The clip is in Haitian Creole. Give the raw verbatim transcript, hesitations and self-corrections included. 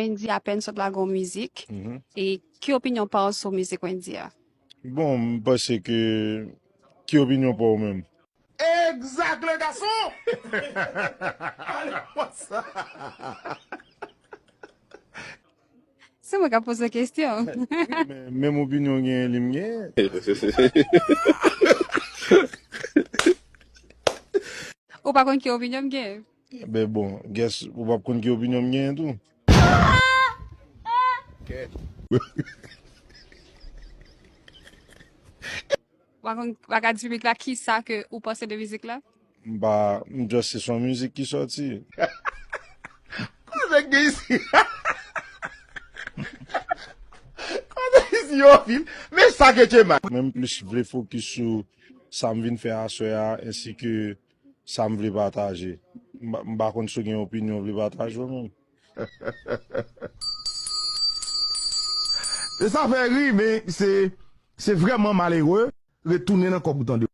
Wendy apèn sot lage yon mizik. Mhm. E ki opinyon pa w sou mizik Wendy a? Bon, m panse ke, ki opinyon pa w menm? Exact, le garçon! Allez, what's up? Se mwen k ap poze kesyon. Men, menm opinyon w genyen li m genyen. Ou pa konn ki opinyon m genyen? Ben bon, guess ou p ap konn ki opinyon m genyen tou. Ou pa konn, ou pa ka di piblik la ki sa ke ou panse de mizik la? M pa, m just se son mizik ki sòti. Koze gen isi? Koze isi yo fin? Men sa ke Chema. Mwen m plis vle fokis sou sa m vin fè aswè a, ensi ke sa m vle pataje. M pa- m pa konn si w gen opinyon w vle pataje w menm. E sa fè ri, men se se vrèman malere. Retounen nan kòb ou tande.